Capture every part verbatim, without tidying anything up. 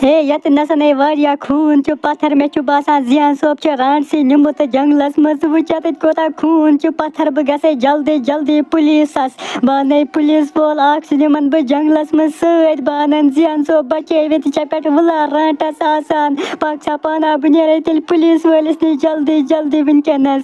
ہے، ییٚتہِ نَسَن ہے واریاہ خوٗن چھُ پَتھر، مےٚ چھُ باسان زیان صٲب چھُ رانٛٹسٕے نیوٗمُت جنٛگلَس منٛز۔ ژٕ وٕچھ ییٚتٮ۪تھ کوٗتاہ خوٗن چھُ پَتھر، بہٕ گژھٕ ہے جلدی جلدی پُلیٖسَس، بہٕ اَنَے پُلیٖس وول اَکھ، سُہ نِمَن بہٕ جنٛگلَس منٛز سۭتۍ، بہٕ اَنَن زیان صٲب بَچٲوِتھ، ژےٚ پٮ۪ٹھ وٕلار رانٛٹَس آسان، پَکھ سا پانہٕ، بہٕ نیرَے تیٚلہِ پُلیٖس وٲلِس نِش جلدی جلدی وٕنکٮ۪نَس۔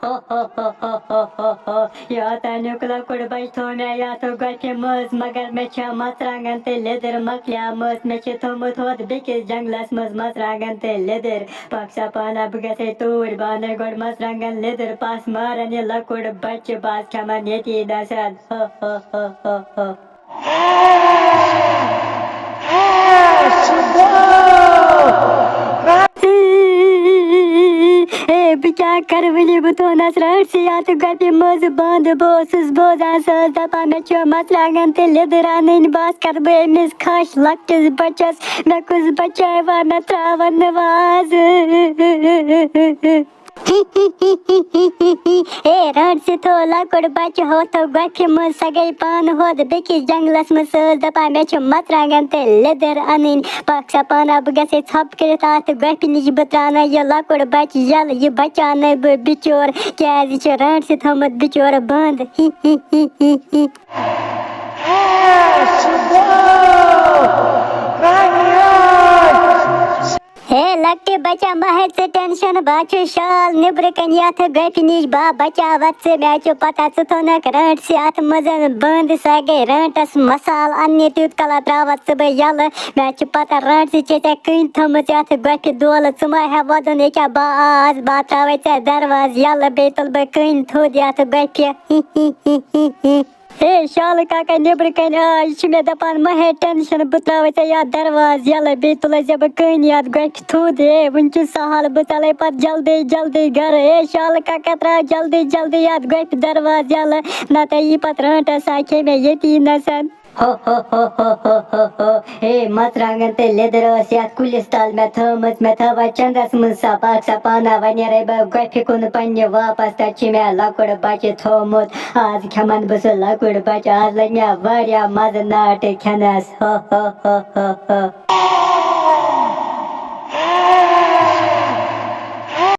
ہو، ہو، ہو، ہو، ہو، ہو، ہو۔ یہِ اوتانیُک لۄکُٹ بچہٕ تھوٚو مےٚ یتھ گۄپھِ منٛز، مگر مےٚ چھےٚ مرژٕوانٛگن تہٕ لیٚدٕر مۄکلیمٕژ۔ مےٚ چھِ تھوٚومُت ہُتھ بیٚکِس جنگلس منٛز مرژٕوانٛگن تہٕ لیٚدٕر۔ پکھ سا پانہ، بہٕ گژھے توٗرۍ، بہٕ انَے گۄڈٕ مرژٕوانٛگن لیٚدٕر پس، مارن یہِ لۄکُٹ بچہٕ، بہٕ حظ کھٮ۪من ییٚتی نسن۔ ہو، ہو، ہو، ہو، ہو۔ اے، بہٕ کیٛاہ کرٕ وٕنہِ؟ بہٕ تھوٚونس رانٛٹسٕے یتھ گۄپھِ منٛز بنٛد۔ بہٕ اوسُس بوزان، سۄ ٲس دپان، مےٚ چھُ مرژٕوانٛگن تہٕ لیٚدٕر انٕنۍ، بہٕ حظ کرٕ بہٕ أمِس خش لۄکٹِس بچس۔ مےٚ کُس بچاوِ وۄنۍ، مےٚ ترٛاون نہٕ وۄنۍ از۔ ہے، رانٛٹسہِ تھوٚو لۄکُٹ بچہٕ ہوتھو گۄپھِ منٛز، سۄ گٔے پانہٕ ہوٚت بیٚکِس جنگلس منٛز۔ سۄ ٲس دپان، مےٚ چھُ مرژٕوانٛگن تہٕ لیٚدٕر انٕنۍ، پکھ سا پانہ، بہٕ گژھے ژھۄپہٕ کٔرِتھ اتھ گۄپھِ نِش، بہٕ ترٛاونہٕ یہِ لۄکُٹ بچہٕ یَلہٕ، یہِ بچاونہٕ بہٕ بِچور، کیازِ چھُ رانٛٹسہِ تھوٚومُت بِچور بنٛد۔ ہی، ہی، ہی، ہی، ہی۔ ہے لۄکٹہِ بچہ، مہ ہےٚ ژٕ ٹینشن، بہٕ حظ چھُس شال نیٚبرٕ کنہِ یتھ گۄپھِ نِش، بہٕ ہا بچاوتھ ژٕ۔ مےٚ حظ چھُ پتہ، ژٕ تھوٚونکھ رانٛٹسہِ اتھ منٛز بنٛد، سۄ گٔے رانٛٹس مسالہٕ اننہِ، تیوٗت کالہ ترٛاوتھ ژٕ بہٕ یَلہٕ۔ مےٚ حظ چھُ پتہ، رانٛٹسہِ چھے ژےٚ کٔنۍ تھٲومٕژ یتھ گۄپھِ دولہٕ، ژٕ مہ ہےٚ وۄدُن ییٚکیٛاہ، بہٕ آس، بہٕ ہا ترٛاوے ژےٚ دروازٕ یَلہٕ، بیٚیہِ تُلہٕ بہٕ کٔنۍ تھوٚد یتھ گۄپھِ۔ ہی، ہی، ہی، ہی، ہی۔ ہے شالہٕ کاکا نیٚبرٕ کنہِ آ، یہِ چھُ مےٚ دَپان، مہ ہے ٹٮ۪نشَن، بہٕ ترٛاوَے ژےٚ یَتھ دروازٕ یَلہٕ، بیٚیہِ تُلَے ژےٚ بہٕ کٔنۍ یَتھ گۄپھِ تھوٚد۔ ہے، وٕنہِ چھُ سہل، بہٕ ژَلَے پَتہٕ جلدی جلدی گَرٕ۔ ہے شالہٕ کاکا، ترٛاو جلدی جلدی یَتھ گۄپھِ دروازٕ یَلہٕ، نَتہٕ یی پَتہٕ رانٛٹَس سا کھے مےٚ ییٚتی نَسَن۔ ہو، ہو، ہو، ہو، ہو، ہو، ہو۔ ہے، مرژٕوانٛگن تہٕ لیٚدٕر ٲس یَتھ کُلِس تَل مےٚ تھٲومٕژ، مےٚ تھٲوٕ چَندَس منٛز سۄ، پَکھ سا پانہٕ وۄنۍ نیرَے بہٕ گۄپھِ کُن پنٛنہِ واپَس، تَتہِ چھِ مےٚ لۄکُٹ بَچہٕ تھوٚومُت۔ آز کھٮ۪مَن بہٕ سُہ لۄکُٹ بَچہٕ، آز لَگہِ مےٚ واریاہ مَزٕ ناٹہٕ کھٮ۪نَس۔ ہو، ہو، ہو، ہو، ہو۔